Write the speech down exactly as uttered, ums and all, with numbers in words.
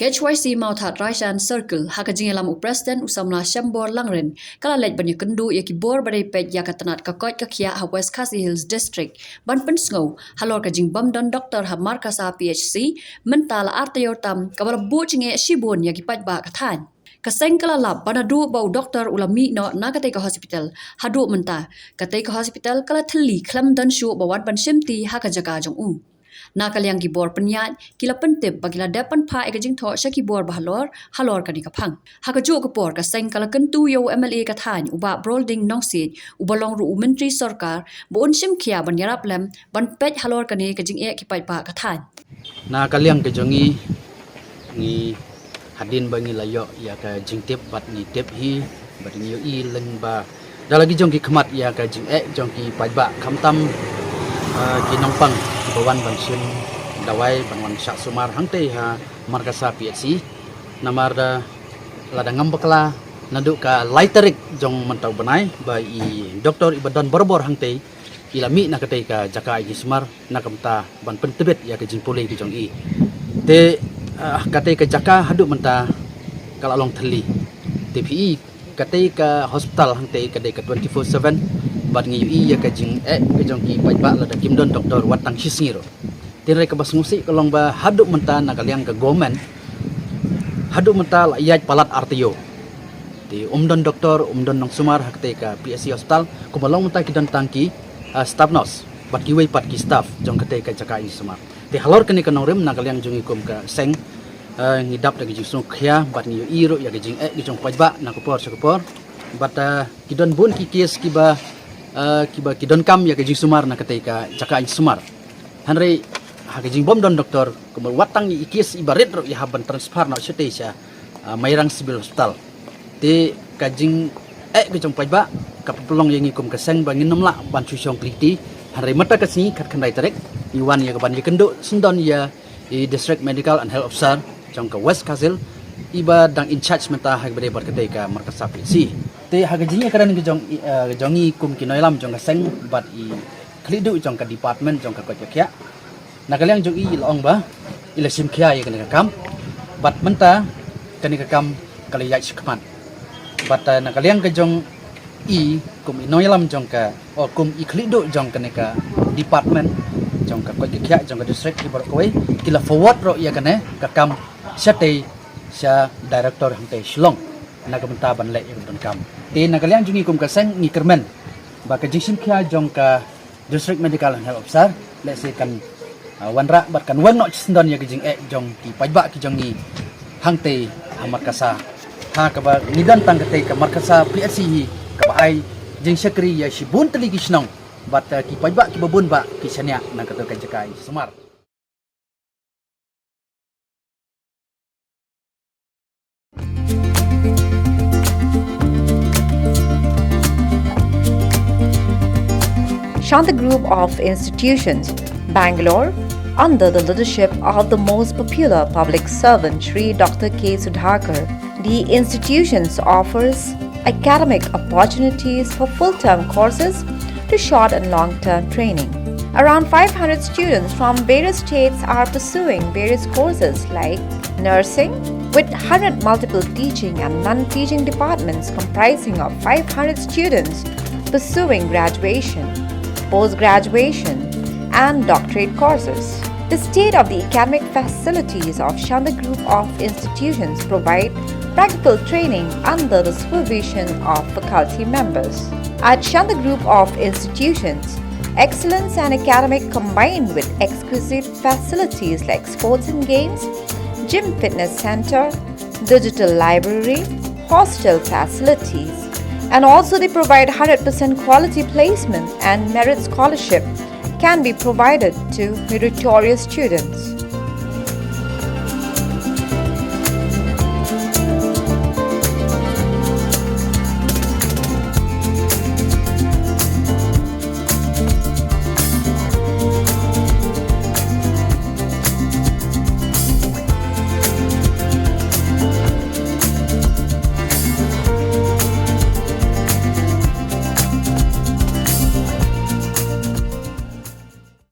H Y C Mawthadraishan Circle, ha ka jingïalam u President u samla Shembor Langrin, ka la leit ban ïakynduh ïa ki bor ba dei peit ïa ka tnat ka koit ka khiah ha West Khasi Hills District, ban pynsngew halor ka jingbym don doktor ha Markasa P H C mynta la ar taïew tam, kaba la buh jingeh shibun ïa ki paidbah ka thaiñ. Ka seng ka la lap ba naduh ba u doktor u la mih noh na katei ka hospital haduh mynta, katei ka hospital ka la thylli khlem don shuh ba wan ban shimti ha ka jaka jong u. Na ka liang ki bor pynïaid, ki la pyntip ba ki la dep ban phah ïa ka jingthoh sha ki bor bahalor halor kane ka phang. Ha kajuh ka por, ka seng ka la kyntu ïa u M L A ka thaiñ, u Bah Brolding Nongsiej, uba long ruh u Myntri Sorkar, ba un shim khia ban ïarap lem ban peit halor kane ka jingeh ki paidbah ka thaiñ. Na ka liang ka jong ngi, ngi hadien ba ngi la ïoh ïa ka jingtip bad ngi tip hi, bad ngi ïohi lyngba da la ki jong ki khmat ïa ka jingeh jong ki paidbah, khamtam, eh, ki nongpang kiba wan ban shim dawai, ban wan shah sumar hangtei ha Markasa P H C. Namar da lada ngam bakla, naduh ka lai tarik jong mynta u bnai ba i doktor iba don barabor hangtei i la mih na katei ka jaka ïa ki sumar na ka bynta ban pyntbit ïa ka jingpule ka jong i. Te, ah, katei ka jaka haduh mynta ka la long thylli. Te phi i katei ka hospital hangtei ka dei ka twenty-four seven, bad ngi ïohi ïa ka jingeh ka jong ki paidbah lada kim don doktor wat tang shi sngi ruh. Te hynrei kaba sngewsih ka long ba haduh mynta na ka liang ka government, haduh mynta la ïaid palat ar taïew. Te um don doktor, um don nongsumar ha katei ka P H C hospital, kumba long mynta ki don tang ki, ah, staff nurse bad kiwei pat ki staff jong katei ka jaka ïa ki sumar. Te halor kane ka nongrim, na ka liang jong ngi kum ka seng, ah, ngi dap da ka jingsngewkhia bad ngi ïohi ruh ïa ka jingeh ka jong paidbah na ka por sha ka por. Bad, ah, ki don bun ki case kiba, ah, kiba ki donkam ïa ka jingsumar na katei ka jaka ïa ki sumar. Hynrei ha ka jingbym don doktor, kumba wat tang i case iba rit ruh i hap ban transfer noh shatei sha, ah, Mairang Civil Hospital. Te ka jingeh ka jong paidbah ka pynlong ïa ngi kum ka seng ba ngin ym lah ban shu shong khliti. Hynrei mynta ka sngi khatkhyndai tarik ngi wan ïa ka ban ïakynduh syndon ïa i District Medical and Health Officer jong ka West Khasi Hills, iba dang in charge mynta ha kaba dei bad katei ka Markasa P H C. Te ha ka jingïakren ka jong i, eh, ka jong ngi kum ki nongïalam jong ka seng bad i khlieh duh jong ka department jong ka koit ka khiah, na ka liang jong i la ong ba i la shim khia ïa kane ka kam, bad mynta kane ka kam ka la ïaid shakhmat. Bad, eh, na ka liang ka jong i kum i nongïalam jong ka, o kum i khlieh duh jong kane ka department jong ka koit ka khiah jong ka district, ki baroh kawei ki la forward ruh ïa kane ka kam shatei sha director hangtei Shillong na ka bynta ban leh ïa ka donkam. Te na ka liang jong ngi kum ka seng ngi kyrmen ba ka jingshim khia jong ka District Medical and Health Officer lehse kan, ah, wanrah bad kan wan noh shisyndon ïa ka jingeh jong ki paidbah ki jong ngi hangtei ha Markasa. Ha kaba ngi don tang katei ka Markasa P H C hi kaba ai jingshakri ïa shibun tylli ki shnong bad, ah, ki paidbah kiba bun bah ki shaniah na katei ka jaka ïa ki sumar. Shanta Group of Institutions, Bangalore, under the leadership of the most popular public servant Shri Doctor K Sudhakar. The institutions offers academic opportunities for full-term courses to short and long-term training. Around five hundred students from various states are pursuing various courses like nursing, with hundred multiple teaching and non-teaching departments comprising of five hundred students pursuing graduation, post-graduation, and doctorate courses. The state-of-the-academic facilities of Shanta Group of Institutions provide practical training under the supervision of faculty members. At Shanta Group of Institutions, excellence and academic combined with exquisite facilities like sports and games, gym fitness center, digital library, hostel facilities, and also they provide hundred percent quality placement and merit scholarship can be provided to meritorious students.